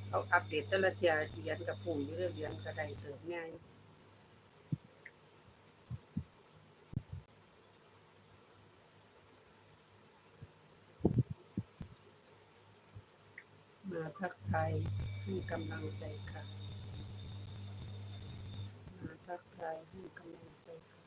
ເຂົາອັບເດດແຕ່ລະເທື່ອ ຫຼຽນກໍຟຸ້ງຢູ່ເດ້ ຫຼຽນກໍໄດ້ເຕີບແດ່ຢູ່. ມາທັກທາຍໃຫ້ກຳລັງໃຈຄ່ະ ມາທັກທາຍໃຫ້ກຳລັງໃຈຄ່ະ.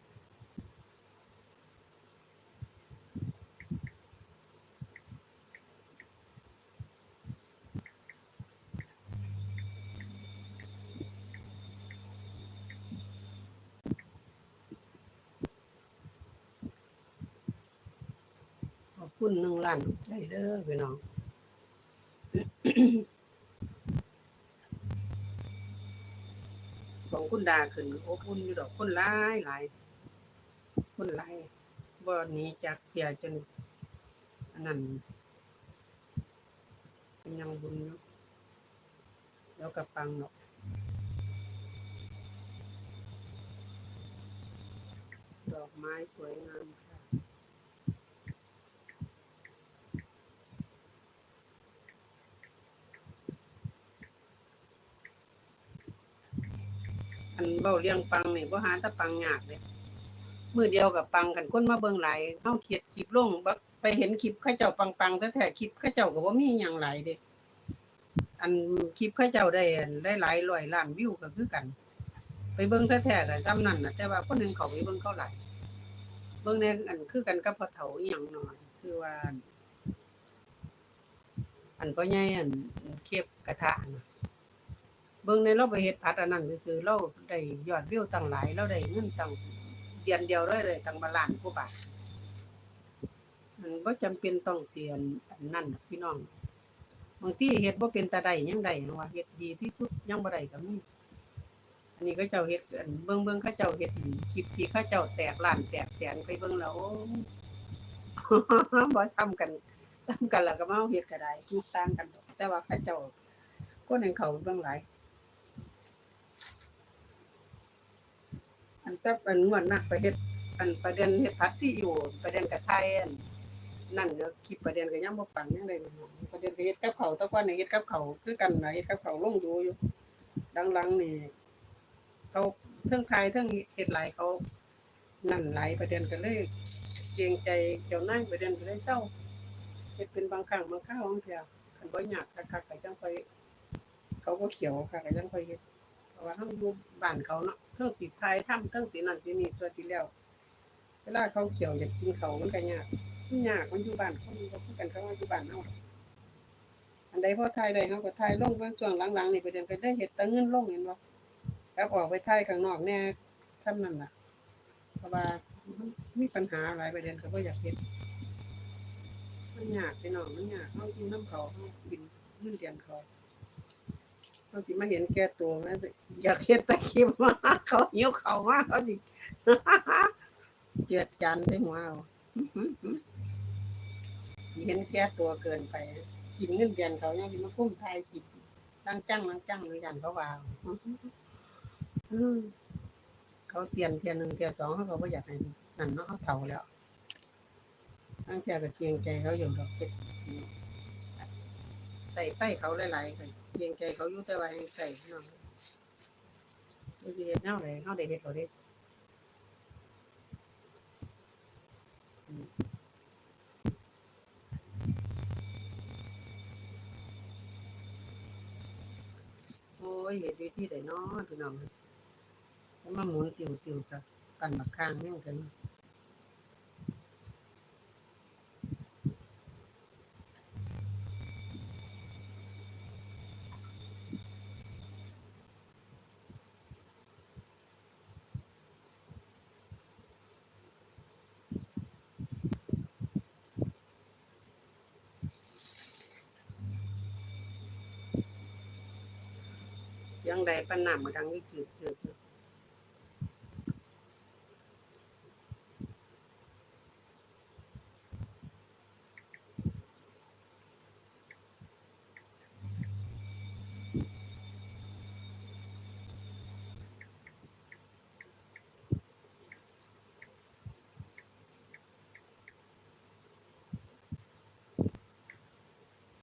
ຂອບຄຸນໜຶ່ງລ້ານຫົວໃຈເດີພີ່ນ້ອງ. ຂອງຄຸນດາຂຶ້ນກໍອົບອຸ່ນຢູ່ດອກ ຄົນຫຼາຍໆ ຄົນຫຼາຍ ບໍ່ໜີຈັກເທື່ອ ຈົນອັນນັ້ນ ຍັງບຸນຢູ່ ແລ້ວກໍປັງດອກ ດອກໄມ້ສວຍງາມຄ່ະ. ອັນເວົ້າເລື່ອງປັງນີ້ ບໍ່ຫາແຕ່ປັງຍາກເດ້ ມື້ດຽວກໍປັງ. ຄັນຄົນມາເບິ່ງຫຼາຍ ເຮົາເຮັດຄລິບລົງ ບັກ ໄປເຫັນຄລິບເຂົາເຈົ້າປັງໆແທ້ໆ ຄລິບເຂົາເຈົ້າກໍບໍ່ມີຫຍັງຫຼາຍເດ້. ອັນຄລິບເຂົາເຈົ້າໄດ້ ອັນ ຫຼາຍໆຮ້ອຍລ້ານວິວກໍຄືກັນ ໄປເບິ່ງແທ້ໆກໍສ່ຳນັ້ນນະ ແຕ່ວ່າຄົນໜຶ່ງເຂົ້າໄປເບິ່ງເຂົາຫຼາຍ. ເບິ່ງແດ່ ອັນ ຄືກັນກັບພໍ່ເຖົ້າອີ່ຫຍັງເນາະ ຄືວ່າ ອັນ ອັນພໍ່ໃຫຍ່ ອັນ ເຄບກະທະນະ ເບິ່ງແດ່ ລາວໄປເຮັດຜັດອັນນັ້ນຊື່ໆ ລາວໄດ້ຍອດວິວຕັ້ງຫຼາຍ ລາວໄດ້ເງິນຕັ້ງ ເດືອນດຽວເລີຍ ໄດ້ຕັ້ງບາລານກວ່າບາດ. ມັນບໍ່ຈຳເປັນຕ້ອງຊິ ອັນ ອັນນັ້ນດອກພີ່ນ້ອງ ບາງທີເຮັດບໍ່ເປັນຕາໄດ້ຍັງໄດ້ ເຮົາວ່າເຮັດດີທີ່ສຸດຍັງບໍ່ໄດ້ກໍມີ. ອັນນີ້ເຂົາເຈົ້າເຮັດ ອັນ ເບິ່ງ ເບິ່ງເຂົາເຈົ້າເຮັດຄລິບທີ່ເຂົາເຈົ້າແຕກລ້ານແຕກແສນ ໄປເບິ່ງແລ້ວ ໂອ້ ບໍ່ສ່ຳກັນ ສ່ຳກັນແລ້ວກໍມາເຮັດກໍໄດ້ ມັນຕ່າງກັນດອກ ແຕ່ວ່າເຂົາເຈົ້າ ຄົນແຮ່ງເຂົ້າເບິ່ງຫຼາຍ. ອັນແຕ່ ອັນງວດນັ້ນໄປເຮັດ ອັນປາແດນເຮັດຜັດຊີອິ້ວ ປາແດນກະຖ່າຍ ອັນນັ້ນເນາະ ຄລິບປາແດນກໍຍັງບໍ່ປັງ ຍັງໄດ້ ປາແດນກໍເຮັດກັບເຂົ້າ ແຕ່ກ່ອນນີ້ເຮັດກັບເຂົ້າຄືກັນນະ ເຮັດກັບເຂົ້າລົງດູຢູ່. ຫຼັງໆນີ້ເຂົາເທິງຖ່າຍເທິງເຮັດຫຼາຍ ເຂົານັ້ນຫຼາຍ ປາແດນກໍເລີຍເກງໃຈເຈົ້ານາຍ ປາແດນກໍເລີຍເຊົາ ເຮັດເປັນບາງຄັ້ງບາງຄາວ ບາງເທື່ອ ຄັນບໍ່ຍາກຄັກໆ ກໍຈັ່ງຄ່ອຍ ເຂົາບໍ່ຂຽວຄັກ ກໍຈັ່ງຄ່ອຍເຮັດ ເພາະວ່າເຮົາຢູ່ບ້ານເຂົາເນາະ ເທິງຊິຖ່າຍທຳ ເທິງຊິນັ້ນຊິນີ້ ສ່ວນຊິແລ້ວ ເວລາເຂົາຂຽວຢາກກິນເຂົ້າມັນກໍຍາກ ມັນຍາກ ມັນຢູ່ບ້ານເຂົາ ມັນບໍ່ຄືກັນກັບເຮົາຢູ່ບ້ານເຮົາ. ອັນໃດພໍຖ່າຍໄດ້ເຮົາກໍຖ່າຍລົງ ເບິ່ງຊ່ວງຫຼັງໆນີ້ ປາແດນກໍໄດ້ເຮັດແຕ່ເງິນລົງ ເຫັນບໍ່ ກັບອອກໄປຖ່າຍຂ້າງນອກແດ່ ສ່ຳນັ້ນລະ ເພາະວ່າມັນມີບັນຫາຫຼາຍ ປາແດນກໍບໍ່ຢາກເຮັດ ມັນຍາກພີ່ນ້ອງ ມັນຍາກ ເຮົາຢູ່ນຳເຂົາ ເຮົາກິນເງິນເດືອນເຂົາ ເຮົາຊິມາເຫັນແກ່ໂຕ ມາຢາກເຮັດແຕ່ຄລິບ ມາເຂົາຫິວເຂົ້າມາ ເຂົາຊິເຈື່ອດຈານໃສ່ຫົວເອົາ ຊິເຫັນແກ່ໂຕເກີນໄປ ກິນເງິນເດືອນເຂົາຍັງຊິມາຄຸມຖ່າຍຄລິບ ລັງຈັງ ລັງຈັງ ຢ້ານເຂົາວ່າ ເອີ ເຂົາເຕືອນເທື່ອໜຶ່ງເທື່ອສອງ ເຮົາກໍບໍ່ຢາກໃຫ້ນັ້ນເນາະ ເຮົາເຖົ້າແລ້ວ ລາງເທື່ອກໍເກງໃຈເຂົາຢູ່ດອກ ເຮັດ ໃຊ້ໄຟເຂົາຫຼາຍໆ ກໍເກງໃຈເຂົາຢູ່ ແຕ່ວ່າແຮ່ງໃຊ້ເນາະ ເຂົາຊິເຮັດແນວໃດ ເຮົາໄດ້ເຮັດເອົາເດ້. ໂອ້ຍ ເຮັດວິທີໃດເນາະພີ່ນ້ອງ ມາໝູນຕິວໆ ກັບ ປັ້ນບັກຂ່າງແຮງເກີນ. ສຽງໃດ ປານນ້ຳມັນດັງຢູ່ຈືດໆ ຢູ່.